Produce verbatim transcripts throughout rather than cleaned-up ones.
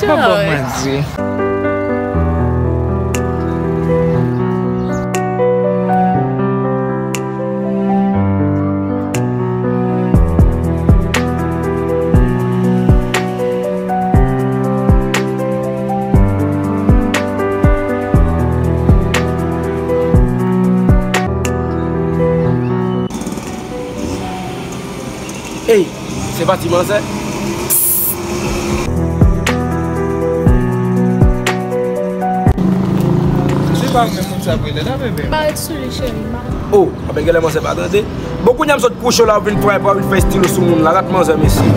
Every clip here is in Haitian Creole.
Pa ban m manti. Ey, se pa ti manzè. Se pa ou menm moun sa ap rele la, bebe? Barèt sou li, cheri. Oh, apèn genlè manzè pa tande. Bon, kounye a m sot kouche w la, w vin pran epa w vin fè estilo sou moun la. Rat manzè, mesye.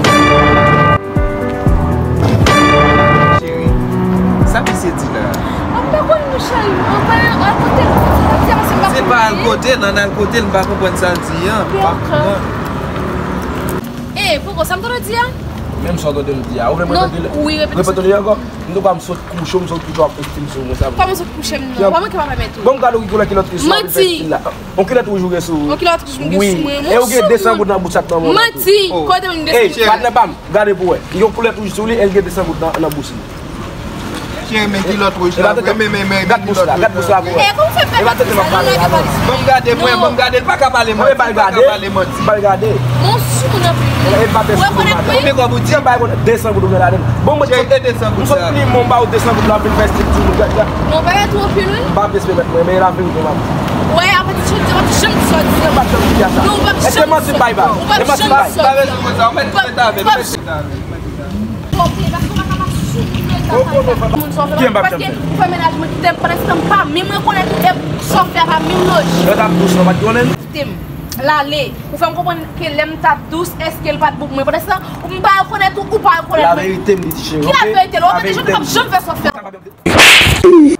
Cheri, sa misye di la? M pa konn non, cheri. Anfen, al kote l, al kote l, paske m pa konprann. Se pa al kote l, nan al kote l, m pa konprann sa l di an. Poko. Eh, poko, sa m tande w di a? Menm sa w tande m di a. Ou vle m repete l? Non, wi, repete sa. Repete l ankò? M tou pa m sot kouche w, m sot kouche w ap fè estil sou mwen, sa vle. Kòman sot kouche m non? Kòman ki papa mèt ou? Bon, m gade w ki koulè kilòt ki sou w ap fè estil la. Manti. Yon kilòt wouj ou gen sou ou. Yon kilòt wouj m gen sou mwen. E ou gen de san goud nan bouch ak nan men w. Manti. Kote m gen de san goud? Ey, patnè pa m, gade pou wè. Yon kilòt wouj sou li, e l gen de san goud nan, nan bouch li. Cheri, men kilòt wouj la pou wè, men, men, men, men kilòt wouj la pou wè. Gad bouch la, gad bouch la pou wè. E kòman w fè pale konsa? E pa tete m ap pale la non. Ban m gade, mwen, ban m gade, l pa ka pale manti, l pa ka pale manti. Ban m gade. Ban m gade. Bon, sou moun anpil. E pa tèt sou moun. Ou rekonèt mwen? Konbyen kòb ou di? Jan bay konn de san goud ou gen ladan l. Bon, mwen. Cheri, e de san goud sa. M sot pli, mwen ba ou de san goud la, vin fè estil sou moun. Gad, gad. Non, bagay twò anpil, wi. M pa ap respekte mwen, men la verite m ap di. Wè, apre ti cheri, ou p ap janm di sa w di an. M p ap janm di sa. Ou p ap janm di sa. Èske manti m bay ba? Ou p ap janm di sa w di an. Pa bezwen konn sa, ou mèt fè ta avè l, ou mèt fè ta avè l. Kiyè m p ap janm fè? Paske ou fè mennaj mwen kite m, pandan se tan m pa menm rekonèt ou, e sa w fè a pa menm lojik. Lè w t ap dous la, w pa t konnen? Kite m. L ale. Ou fè m konprann ke lè m t ap dous, èske l pa t bout mwen? Pandan se tan, ou m pa rekonèt ou, ou pa rekonèt mwen. Laverite m li di, cheri, oke? Ki laverite? Lè w mete jan, m p ap janm fè sa w fè a.